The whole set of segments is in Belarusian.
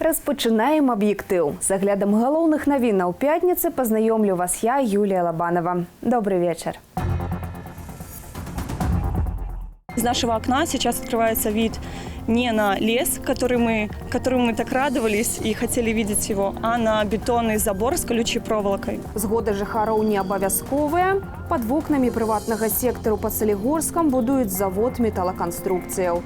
Распачынаем «Аб'ектыў». З аглядам галоўных навінаў пятніцы пазнаёмлю вас я, Юлія Лабанова. Добрый вечар. Из нашего окна сейчас открывается вид не на лес, которому мы так радовались и хотели видеть его, а на бетонный забор с колючей проволокой. Згода жыхароў не абавязковая. Пад вокнамі прыватнага сектару пад Салігорскам будуюць завод металаканструкцыяў.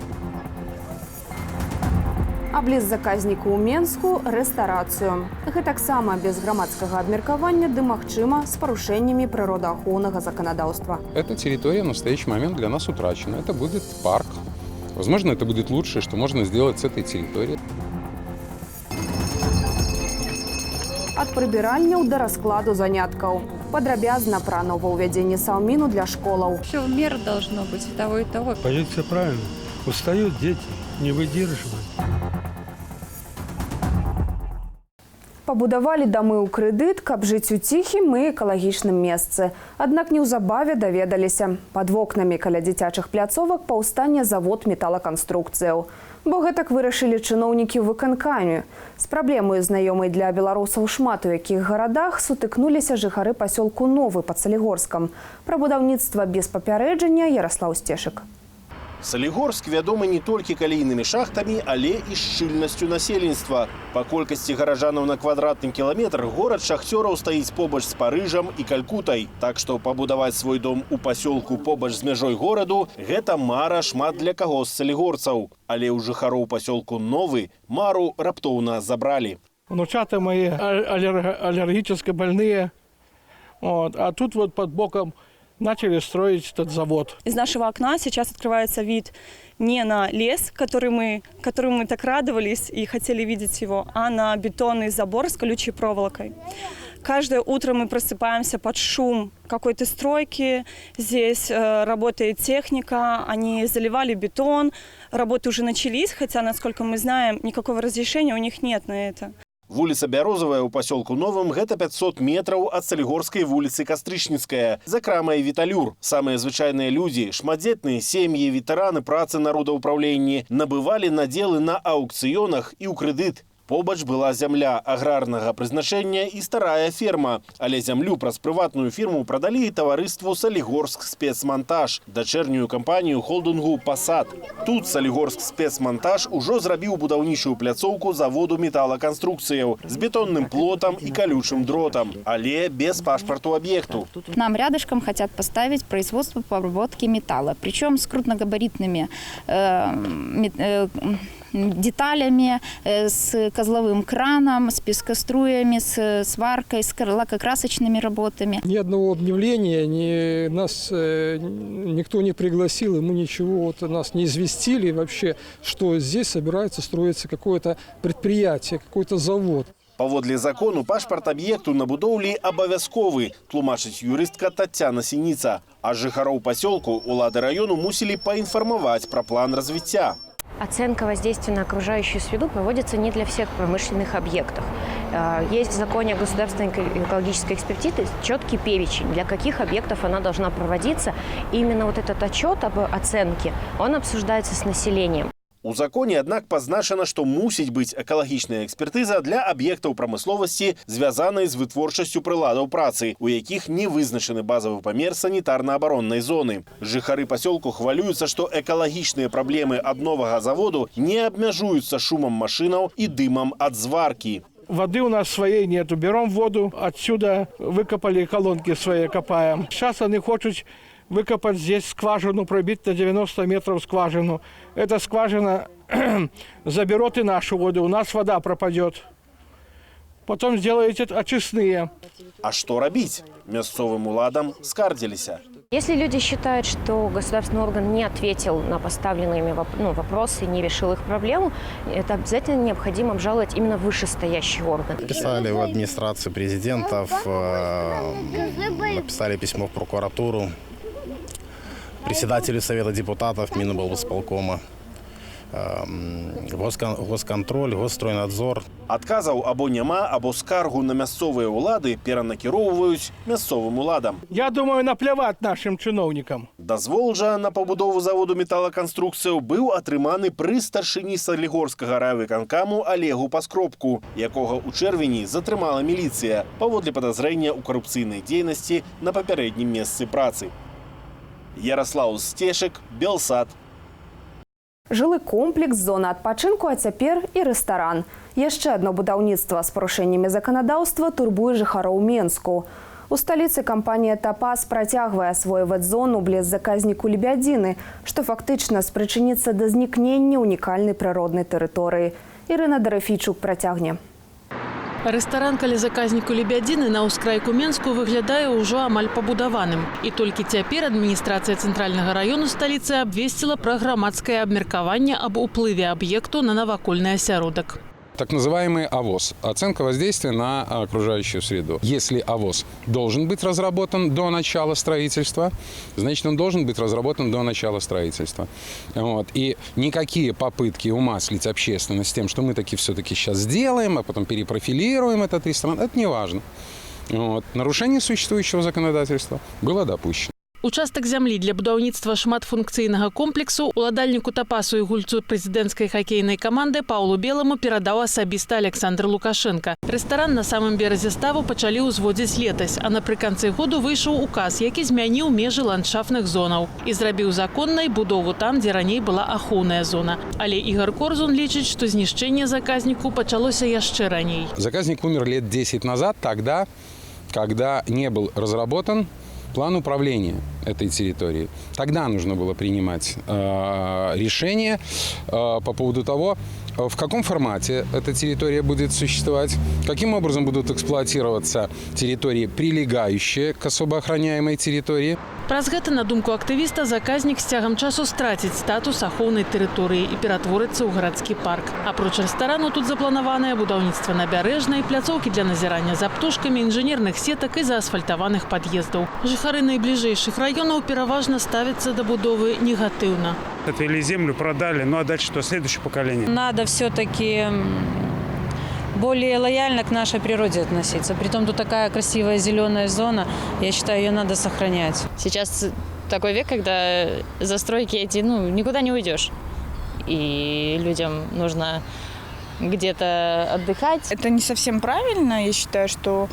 А бліз заказніку ў Менску рэстарацыю. Гэтаксама без грамадскага абмеркавання ды, магчыма, з парушэннямі прыродаахоўнага заканадаўства. Эта территория в настоящий момент для нас утрачена. Это будет парк. Возможно, это будет лучшее, что можно сделать с этой территорией. Ад прыбіральняў да раскладу заняткаў. Падрабязна пра новаўвядзенне саўміну для школаў. Все в меру должно быть, и того, и того. Позиция правильная. Устают дети, не выдерживают. Пабудавалі дамы ў крэдыт, каб жыць у ціхім і экалагічным месцы. Аднак неўзабаве даведаліся. Пад вокнамі каля дзіцячых пляцовак паўстане завод металаканструкцыяў. Бо гэтак вырашылі чыноўнікі ў выканкаме. З праблемаю, знаёмай для беларусаў шмат у якіх гарадах, сутыкнуліся жыхары пасёлку Новы пад Салігорскам. Пра будаўніцтва без папярэджання Яраслаў Сцешык. Салігорск вядомы не толькі калійнымі шахтамі, але і шчыльнасцю насельніцтва. Па колькасці гараджанаў на квадратны кіламетр горад шахцёраў стаіць побач з Парыжам і Калькутай. Так што пабудаваць свой дом у пасёлку побач з мяжой гораду – гэта мара шмат для каго з салігорцаў. Але ў жыхароў пасёлку Новы мару раптоўна забралі. Внучата мои аллергически больные. Вот. А тут вот под боком начали строить этот завод. Из нашего окна сейчас открывается вид не на лес, которому мы так радовались и хотели видеть его, а на бетонный забор с колючей проволокой. Каждое утро мы просыпаемся под шум какой-то стройки. Здесь работает техника, они заливали бетон. Работы уже начались, хотя, насколько мы знаем, никакого разрешения у них нет на это. Вуліца Бярозавая ў пасёлку Новым – гэта 500 метраў ад салігорскай вуліцы Кастрычніцкая. За крамай «Віталюр». Самыя звычайныя людзі, шматдзетныя сем'і, ветэраны працы на рудаўпраўленні набывалі наделы на аўкцыёнах і ў крэдыт. Побач была зямля аграрнага прызначэння і старая ферма. Але зямлю праз прыватную фірму прадалі і таварыству «Салігорск спецмонтаж», дачэрнюю кампанію холдынгу «Пасад». Тут «Салігорск спецмонтаж» ужо зрабіў будаўнічую пляцоўку заводу металаканструкцыяў з бетонным плотам і калючым дротам, але без пашпарту аб'екту. Нам рядышком хотят поставить производство по обработке металла, причем с крупногабаритными деталями, с козловым краном, с пескоструями, с сваркой, с лакокрасочными работами. Ни одного объявления, ни нас никто не пригласил, и мы ничего, вот, нас не известили вообще, что здесь собирается строиться какое-то предприятие, какой-то завод. Паводле закону пашпарт аб'екту на будоўлі абавязковы, тлумачыць юрыстка Тацяна Сініца. А жыхароў пасёлку улады раёну мусілі паінфармаваць пра план развіцця. Оценка воздействия на окружающую среду проводится не для всех промышленных объектов. Есть в законе о государственной экологической экспертизе четкий перечень, для каких объектов она должна проводиться. И именно вот этот отчет об оценке, он обсуждается с населением. У законе, аднак, пазначана, што мусіць быць экалагічная экспертыза для аб'ектаў прамысловасці, звязанай з вытворчасцю прыладаў працы, у якіх не вызначаны базавы памер санітарна-абароннай зоны. Жыхары пасёлку хвалююцца, што экалагічныя праблемы ад новага заводу не абмяжуюцца шумам машынаў і дымам ад зваркі. Воды у нас своей нету. Берем воду отсюда, выкопали колонки свои, копаем. Сейчас они хотят выкопать здесь скважину, пробить на 90 метров скважину. Эта скважина заберет и нашу воду, у нас вода пропадет. Потом сделаете очистные. А што рабіць? Мясцовым уладам скардзіліся. Если люди считают, что государственный орган не ответил на поставленные ими вопросы, не решил их проблему, это обязательно необходимо обжаловать именно вышестоящий орган. Писали в администрацию президентов, написали письмо в прокуратуру, председателю Совета депутатов Миноблсполкома. Госконтроль, Госстройнадзор. Адказаў або няма, або скаргу на мясцовыя ўлады перанакіроўваюць мясцовым уладам. Я думаю, наплевать нашим чиновникам. Дазвол жа на пабудову заводу металаканструкцыяў быў атрыманы пры старшыні Салігорскага райвыканкаму Алегу Паскробку, якога ў чэрвені затрымала міліцыя паводле падазрэння ў карупцыйнай дзейнасці на папярэднім месцы працы. Яраслаў Сцешык, Белсат. Жылы комплекс, зона адпачынку, а цяпер і рэстаран. Яшчэ адно будаўніцтва з парушэннямі заканадаўства турбуе жыхароў Менску. У сталіцы кампанія «Тапас» працягвае асвойваць зону бліз заказніку Лебядзіны, што фактычна спрычыніцца да знікнення унікальнай прыроднай тэрыторыі. Ірына Дарафійчук працягне. Рэстаран каля заказніку Лебядзіны на ўскрайку Менску выглядае ўжо амаль пабудаваным. І толькі цяпер адміністрацыя цэнтральнага раёну сталіцы абвесціла пра грамадскае абмеркаванне аб уплыве аб'екту на навакольны асяродак. Так называемый ОВОС – оценка воздействия на окружающую среду. Если ОВОС должен быть разработан до начала строительства, значит, он должен быть разработан до начала строительства. Вот. И никакие попытки умаслить общественность тем, что мы таки все-таки сейчас сделаем, а потом перепрофилируем этот ресторан, это не важно. Вот. Нарушение существующего законодательства было допущено. Участак зямлі для будаўніцтва шматфункцыйнага комплексу уладальніку «Тапасу» і гульцу прэзідэнцкай хакейнай каманды Паўлу Беламу перадаў асабіста Аляксандр Лукашэнка. Рэстаран на самым беразе ставу пачалі ўзводзіць летась, а напрыканцы году выйшаў указ, які змяніў межы ландшафтных зонаў і зрабіў законнай будову там, дзе раней была ахоўная зона. Але Ігар Корзун лічыць, што знішчэнне заказніку пачалося яшчэ раней. Заказник умер лет 10 назад, тогда, когда не был разработан план управления этой территорией. Тогда нужно было принимать решение по поводу того, в каком формате эта территория будет существовать, каким образом будут эксплуатироваться территории, прилегающие к особо охраняемой территории. Праз гэта, на думку актывіста, заказнік з цягам часу страціць статус ахоўнай тэрыторыі і ператворыцца ў гарадскі парк. Апроч рэстарану тут запланаванае будаўніцтва набярэжнай, пляцоўкі для назірання за птушкамі, інжынерных сетак і заасфальтаваных пад'ездаў. Жыхары найбліжэйшых раёнаў пераважна ставяцца да будовы негатыўна. Отвели землю, продали, ну а дальше что, следующее поколение? Надо все-таки более лояльно к нашей природе относиться. Притом тут такая красивая зеленая зона, я считаю, ее надо сохранять. Сейчас такой век, когда застройки эти, ну, никуда не уйдешь. И людям нужно где-то отдыхать. Это не совсем правильно. Я считаю, что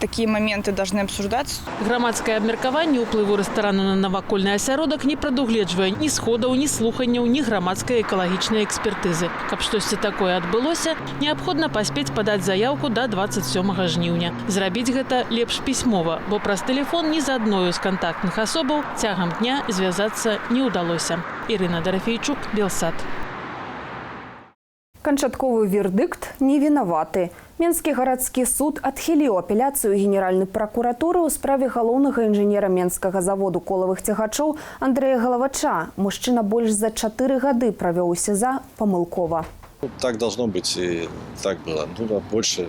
такие моменты должны обсуждаться. Грамадскае абмеркаванне ўплыву рэстарану на навакольны асяродак не прадугледжвае ні сходаў, ні слуханняў, ні грамадскай экалагічнай экспертызы. Каб штосьці такое адбылося, неабходна паспець падаць заяўку да 27 жніўня. Зрабіць гэта лепш пісьмова, бо праз тэлефон ні з адною з кантактных асобаў цягам дня звязацца не ўдалося. Ірына Дарафейчук, Белсат. Канчатковы вердыкт – не вінаваты. Менскі гарадскі суд адхіліў апеляцыю Генеральнай пракуратуры ў справе галоўнага інжынера Менскага заводу колавых цягачоў Андрэя Галавача. Мужчына больш за 4 гады правёў у СІЗА памылкова. Так должно быть, и так было. Ну, а больше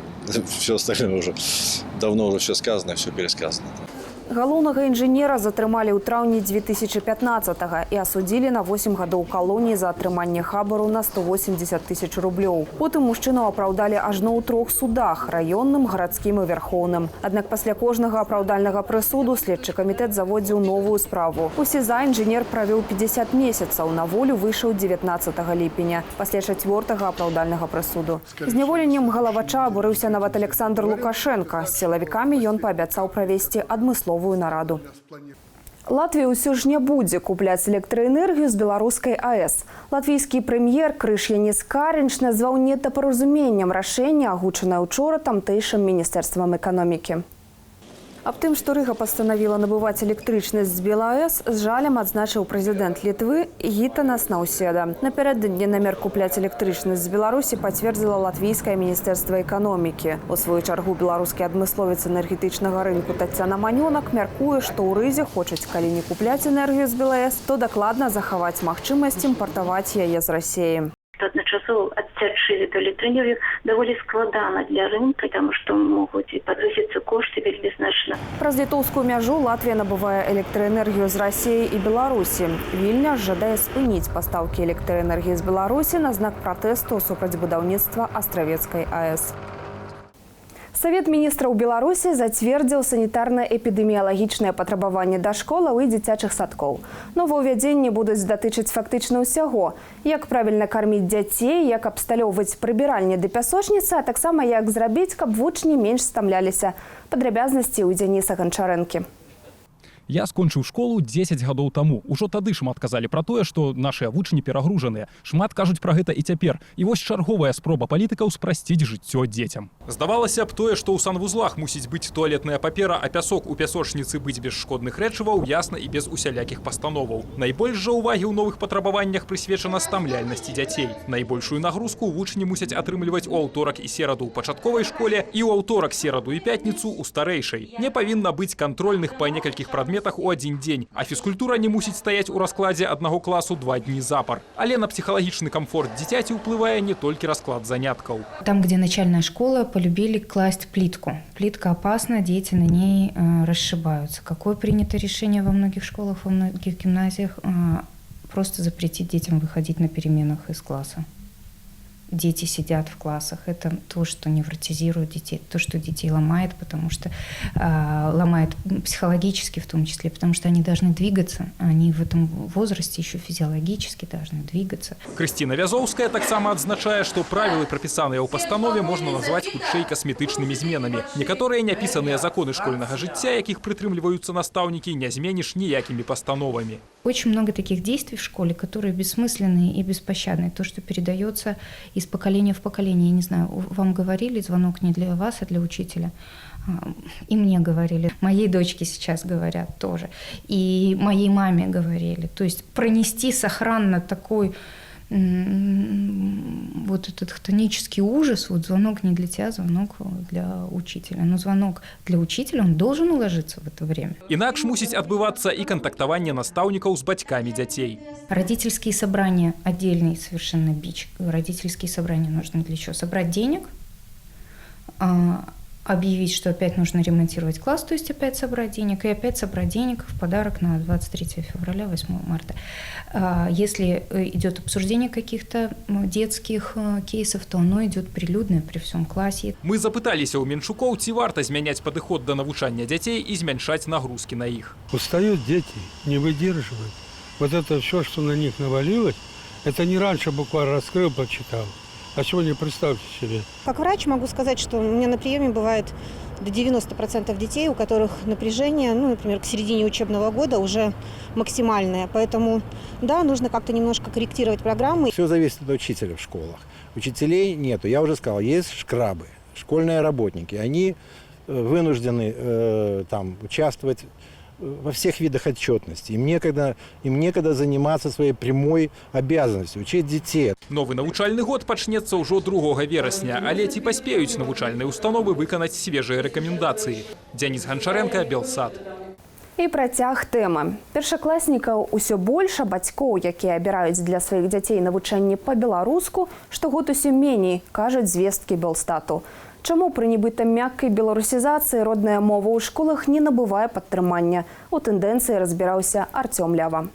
все остальное уже давно уже все сказано, все пересказано. Галоўнага інжынера затрымалі ў траўні 2015 і асудзілі на 8 гадоў калоніі за атрыманне хабару на 180 тысяч рублёў. Потым мужчыну апраўдалі ажно ў трох судах – раённым, гарадскім і вярхоўным. Аднак пасля кожнага апраўдальнага прысуду следчы камітэт заводзіў новую справу. У СІЗА інжынер правёў 50 месяцаў, на волю выйшаў 19 ліпеня, пасля чацвёртага апраўдальнага прысуду. Зняволеннем Галавача абурыўся нават Аляксандр Лукашэнка. З сілавікамі ён паабяцаў правесці адмысловую нараду. Латвія ўсё ж не будзе купляць электраэнергію з беларускай АЭС. Латвійскі прэм'ер Крыш'яніс Карыньш назваў недапаразуменнем рашэнне, агучанае учора тамтэйшым міністэрствам эканомікі. Аб тым, што Рыга пастанавіла набываць электрычнасць з БелАЭС, з жалем адзначыў прэзідэнт Літвы Гітанас Наўседа. Напярэдадні намер купляць электрычнасць з Беларусі пацвердзіла латвійскае міністэрства эканомікі. У сваю чаргу беларускі адмысловец энергетычнага рынку Тацяна Манёнак мяркуе, што ў Рызе хочуць, калі не купляць энергію з БелАЭС, то дакладна захаваць магчымасць імпартаваць яе з Расеі. Адначасова адцячы ад электраэнергію даволі складана для рынка, таму што могуць і падвысіцца кошты вельмі значна. Праз літоўскую мяжу Латвія набывае электраэнергію з Расіі і Беларусі. Вільня ж жадае спыніць пастаўкі электраэнергіі з Беларусі на знак пратэсту супраць будаўніцтва Астравецкай АЭС. Савет міністраў Беларусі зацвердзіў санітарна-эпідэміялагічныя патрабаванні да школаў і дзіцячых садкоў. Новаўвядзенні будуць датычыць фактычна ўсяго: як правільна карміць дзяцей, як абсталёўваць прыбіральні ды пясочніцы, а таксама як зрабіць, каб вучні менш стамляліся. Падрабязнасці ў Дзяніса Ганчарэнкі. Я скончыў школу 10 гадоў таму. Ужо тады шмат казалі пра тое, што нашыя вучні перагружаныя. Шмат кажуць пра гэта і цяпер. І вось чарговая спроба палітыкаў спрасціць жыццё дзецям. Здавалася б, тое, што ў санвузлах мусіць быць туалетная папера, а пясок у пясочніцы быць без шкодных рэчываў, ясна і без усялякіх пастановаў. Найбольш жа ўвагі ў новых патрабаваннях прысвечана стамляльнасці дзяцей. Найбольшую нагрузку вучні мусяць атрымліваць у аўторак і сераду ў пачатковай школе і ў аўторак, сераду і пятніцу ў старэйшай. Не павінна быць кантрольных па некалькіх прадметах у адзін дзень, а фізкультура не мусіць стаяць у раскладзе аднаго класу 2 дні запар. Але на псіхалагічны камфорт дзіцяці ўплывае не толькі расклад заняткаў. Там, где начальная школа, полюбили класть плитку. Плитка опасна, дети на ней расшибаются. Какое принято решение во многих школах, во многих гимназиях? Просто запретить детям выходить на переменах из класса. Дети сидят в классах. Это то, что невротизирует детей, то, что детей ломает, потому что ломает психологически в том числе, потому что они должны двигаться, они в этом возрасте еще физиологически должны двигаться. Крысціна Вязоўская таксама адзначае, што правілы, прапісаныя ў пастанове, можна назваць хутчэй касметычнымі зменамі. Некаторыя няпісаныя законы школьнага жыцця, якіх прытрымліваюцца настаўнікі, не зменіш ніякімі пастановамі. Очень много таких действий в школе, которые бессмысленные и беспощадные. То, что передается из поколения в поколение. Я не знаю, вам говорили, звонок не для вас, а для учителя. И мне говорили, моей дочке сейчас говорят тоже, и моей маме говорили. То есть пронести сохранно такой вот этот хтонический ужас, вот звонок не для тебя, звонок для учителя. Но звонок для учителя, он должен уложиться в это время. Інакш мусіць адбывацца і кантактаванне настаўнікаў з бацькамі дзяцей. Родительские собрания – отдельный совершенно бич. Родительские собрания нужны для чего? Собрать денег, объявить, что опять нужно ремонтировать класс, то есть опять собрать денег, и опять собрать денег в подарок на 23 февраля, 8 марта. Если идет обсуждение каких-то детских кейсов, то оно идет прилюдное при всем классе. Мы запыталіся ў менчукоў, ці варта змяняць падыход да навучання дзяцей і змяншаць нагрузкі на іх. Устают дети, не выдерживают. Вот это все, что на них навалилось, это не раньше буквально раскрыл, прочитал. А сегодня представьте себе. Как врач могу сказать, что у меня на приеме бывает до 90% детей, у которых напряжение, ну, например, к середине учебного года уже максимальное. Поэтому, да, нужно как-то немножко корректировать программы. Все зависит от учителя в школах. Учителей нету. Я уже сказал, есть шкрабы, школьные работники. Они вынуждены там участвовать во всех видах отчетности. Им некогда заниматься своей прямой обязанностью, учить детей. Новы навучальны год пачнецца ўжо 2 верасня, але ці паспеюць навучальныя установы выканаць свежыя рэкамендацыі? Дзяніс Ганчарэнка, Белсат. І працяг тэмы. Першакласнікаў усё больш, а бацькоў, якія абіраюць для сваіх дзяцей навучанне па-беларуску, штогод усё меней, кажуць звесткі Белстату. Чаму пры нібыта мяккай беларусізацыі родная мова ў школах не набывае падтрымання? У тэндэнцыі разбіраўся Арцём Лява.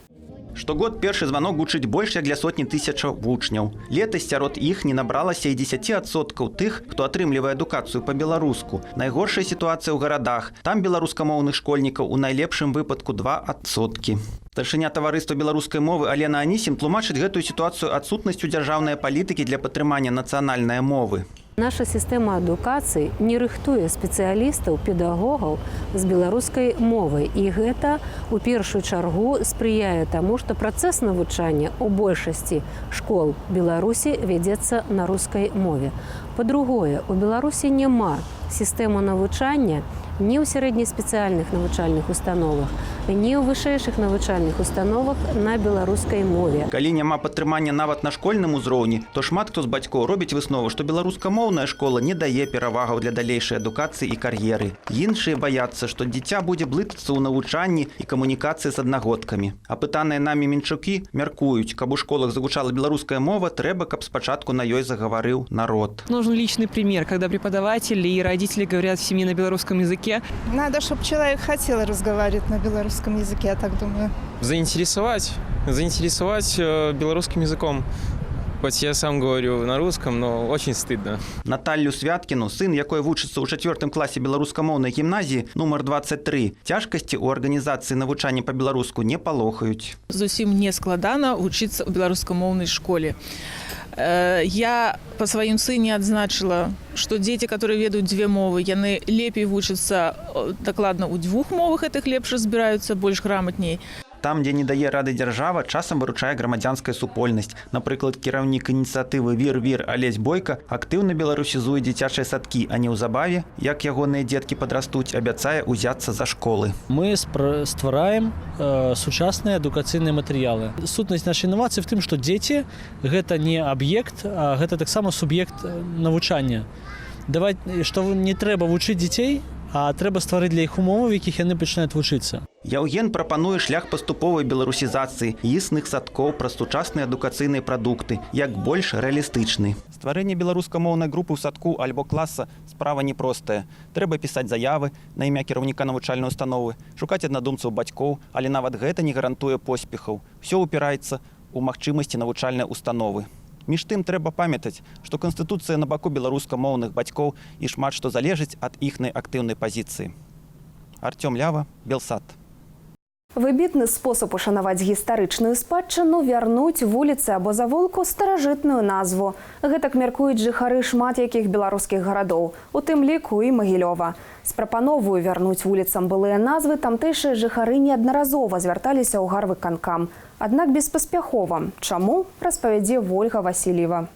Штогод першы званок гучыць больш як для сотні тысячаў вучняў. Летась сярод іх не набралася і 10% тых, хто атрымлівае адукацыю па-беларуску. Найгоршая сітуацыя ў гарадах. Там беларускамоўных школьнікаў у найлепшым выпадку 2%. Старшыня таварыства беларускай мовы Алена Анісім тлумачыць гэтую сітуацыю адсутнасцю дзяржаўнай палітыкі для падтрымання нацыянальнай мовы. Наша сістэма адукацыі не рыхтуе спецыялістаў, педагогаў з беларускай мовай. І гэта у першую чаргу спрыяе таму, што працэс навучання ў большасці школ Беларусі вядзецца на рускай мове. Па-другое, у Беларусі няма сістэмы навучання ні ў сярэднеспецыяльных навучальных установах, ні ў вышэйшых навучальных установах на беларускай мове. Калі няма падтрымання нават на школьным узроўні, то шмат хто з бацькоў робіць выснову, што беларускамоўная школа не дае перавагаў для далейшай адукацыі і кар'еры. Іншыя баяцца, што дзіця будзе блытацца ў навучанні і камунікацыі з аднагодкамі. Апытаныя намі мінчукі мяркуюць, каб у школах загучала беларуская мова, трэба, каб спачатку на ёй загаварыў народ. Нужен личный пример, когда преподаватели и родители говорят в семье на белорусском языке. Надо, чтобы человек хотел разговаривать на белорусском языке, я так думаю. Заинтересовать белорусским языком. Хоть я сам говорю на русском, но очень стыдно. Наталлю Святкіну, сын якой вучыцца ў чацвёртым класе беларускамоўнай гімназіі нумар 23, цяжкасці ў арганізацыі навучання па-беларуску не палохаюць. Зусім не складана вучыцца ў беларускамоўнай школе. Я па сваім сыне адзначыла, што дзеці, которые ведаюць дзве мовы, яны лепей вучацца дакладна ў дзвюх мовах, гэтых лепш разбіраюцца, больш граматней. Там, дзе не дае рады дзяржава, часам выручае грамадзянская супольнасць. Напрыклад, кіраўнік ініцыятывы «Вір-вір» Алесь Бойка актыўна беларусізуе дзіцячыя садкі, а неўзабаве, як ягоныя дзеткі падрастуць, абяцае ўзяцца за школы. Мы ствараем сучасныя адукацыйныя матэрыялы. Сутнасць нашай інавацыі в тым, што дзеці — гэта не аб'ект, а гэта таксама суб'ект навучання. Даваць, што не трэба вучыць дзяцей, а трэба стварыць для іх умовы, в якіх яны пачынаюць вучыцца. Яўген прапануе шлях паступовай беларусізацыі ясных садкоў праз сучасныя адукацыйныя прадукты, як больш рэалістычны. Стварэнне беларускамоўнай групы ў садку альбо класа — справа непростая. Трэба пісаць заявы на імя кіраўніка навучальнай установы, шукаць аднадумцаў бацькоў, але нават гэта не гарантуе поспехаў. Усё ўпіраецца ў магчымасці навучальнай установы. Між тым трэба памятаць, што канстытуцыя на баку беларускамоўных бацькоў і шмат што залежыць ад іхнай актыўнай пазіцыі. Арцём Лява, Белсат. Выбітны спосаб ушанаваць гістарычную спадчыну — вярнуць вуліцы або завулку старажытную назву. Гэтак мяркуюць жыхары шмат якіх беларускіх гарадоў, у тым ліку і Магілёва. З прапановаю вярнуць вуліцам былыя назвы тамтэйшыя жыхары неаднаразова звярталіся ў гарвыканкам. Аднак беспаспяхова. Чаму, распавядзе Вольга Васільева.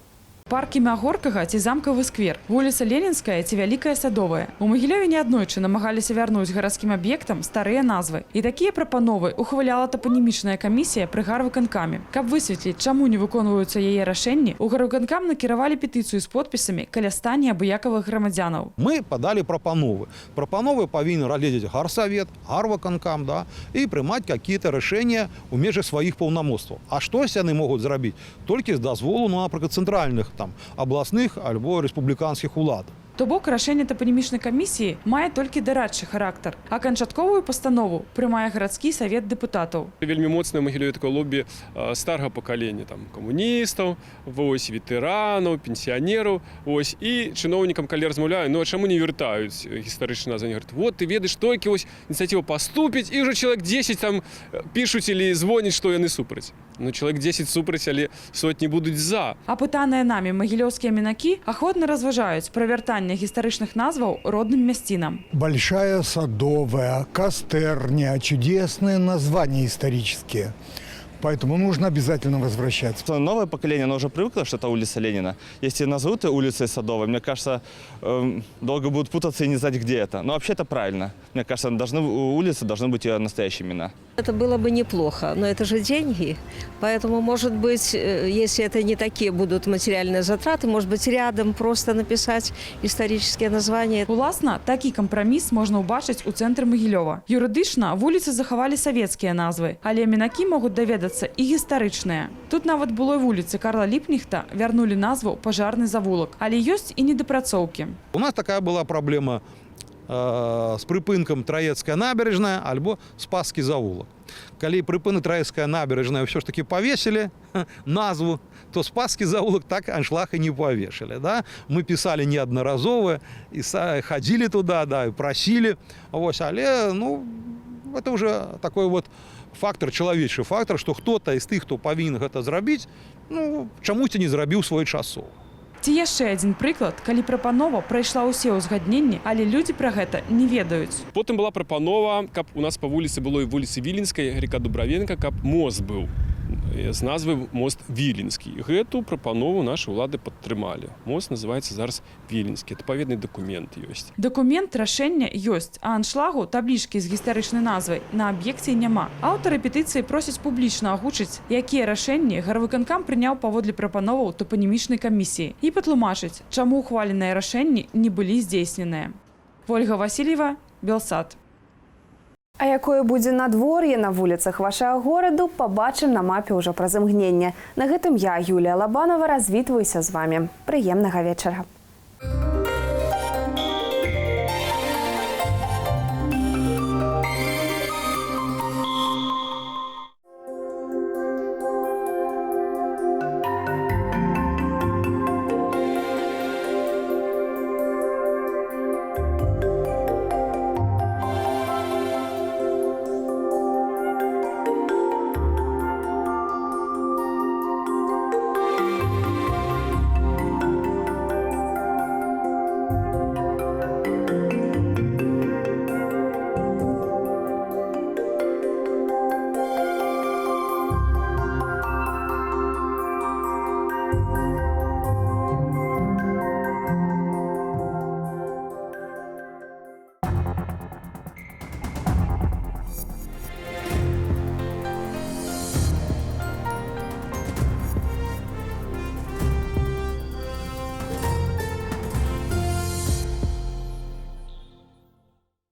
Парк імя Горкага ці Замкавы сквер, вуліца Ленінская ці Вялікая Садовая. У Магілёве неаднойчы намагаліся вярнуць гарадскім аб'ектам старыя назвы. І такія прапановы ухваляла тапанімічная камісія пры гарвыканкаме. Каб высветліць, чаму не выконваюцца яе рашэнні, у гарвыканкам накіравалі петыцыю з подпісамі каля 100 неабыякавых грамадзянаў. Мы падалі прапановы. Прапановы павінен разгледзець гарсавет, гарвыканкам, да, і прымаць какие-то рашэння ў межах сваіх паўнамоцтваў. А штось яны могуць зрабіць толькі з дазволу, ну, напрыклад, цэнтральных там абласных альбо рэспубліканскіх улад. То бок рашэнне тапанімічнай камісіі мае толькі дарадчы характар, а канчатковую пастанову прымае гарадскі савет дэпутатаў. Вельмі моцнае ў Магілёве такое лобі старага пакалення, там, камуністаў, вось, ветэранаў, пенсіянераў, вось, і чыноўнікам, калі размаўляю: «Ну а чаму не вяртаюць гістарычныя назвы?», говорят: «Вот ты ведаеш, толькі вось ініцыятыва паступіць, і ўжо чалавек 10 там пішуць или звоняць, што яны супраць». Ну, чалавек 10 супраць, але сотні будуць за. Апытаныя намі магілёўскія мінакі ахвотна разважаюць пра вяртанне гістарычных назваў родным мясцінам. Большая Садовая, Кастерня, чудесные названия исторические. Поэтому нужно обязательно возвращаться. Новое поколение, оно уже привыкло, что это улица Ленина. Если назовут ее улицей Садовой, мне кажется, долго будут путаться и не знать, где это. Но вообще это правильно. Мне кажется, у улицы должны быть ее настоящие имена. Это было бы неплохо, но это же деньги. Поэтому, может быть, если это не такие будут материальные затраты, может быть, рядом просто написать исторические названия. Уласна, такі кампраміс можна ўбачыць у цэнтры Магілёва. Юрыдычна вуліцы захавалі савецкія назвы, але мінакі могуць даведацца і гістарычныя. Тут нават былой вуліцы Карла Лібкнехта вярнулі назву Пажарны завулак, але ёсць і недапрацоўкі. У нас такая была праблема з прыпынкам Траецкая набережная альбо Спаскі завулак. Калі прыпынак Траецкая набережная ўсё ж таки павесілі назву, то Спаскі завулак так аншлаг і не павешалі. Да? Мы пісалі неаднаразова і хадзілі туда, да, і прасілі. Вось, але, ну, это уже такой вот фактор, чалавечы фактор, што кто-то з тых, хто павінен гэта зрабіць, ну, чамусьці не зрабіў своечасова. Ці яшчэ адзін прыклад, калі прапанова прайшла ўсе ўзгадненні, але людзі пра гэта не ведаюць. Потым была прапанова, каб у нас па вуліцы былой вуліцы Віленскай, река Дубравенка, каб мост быў. З назвы мост Віленскі. Гэту прапанову нашы ўлады падтрымалі. Мост называецца зараз Віленскі. Адпаведны дакумент ёсць. Дакумент рашэння ёсць, а аншлагу, таблічкі з гістарычнай назвай, на аб'екце няма. Аўтары петыцыі просяць публічна агучыць, якія рашэнні гарвыканкам прыняў паводле прапановаў тапанімічнай камісіі, і патлумачыць, чаму ухваленыя рашэнні не былі здзейсненыя. Вольга Васільева, Белсат. А якое будзе надвор'е на вуліцах вашага гораду, пабачым на мапе ўжо праз імгненне. На гэтым я, Юлія Лабанова, развітваюся з вамі. Прыемнага вечара.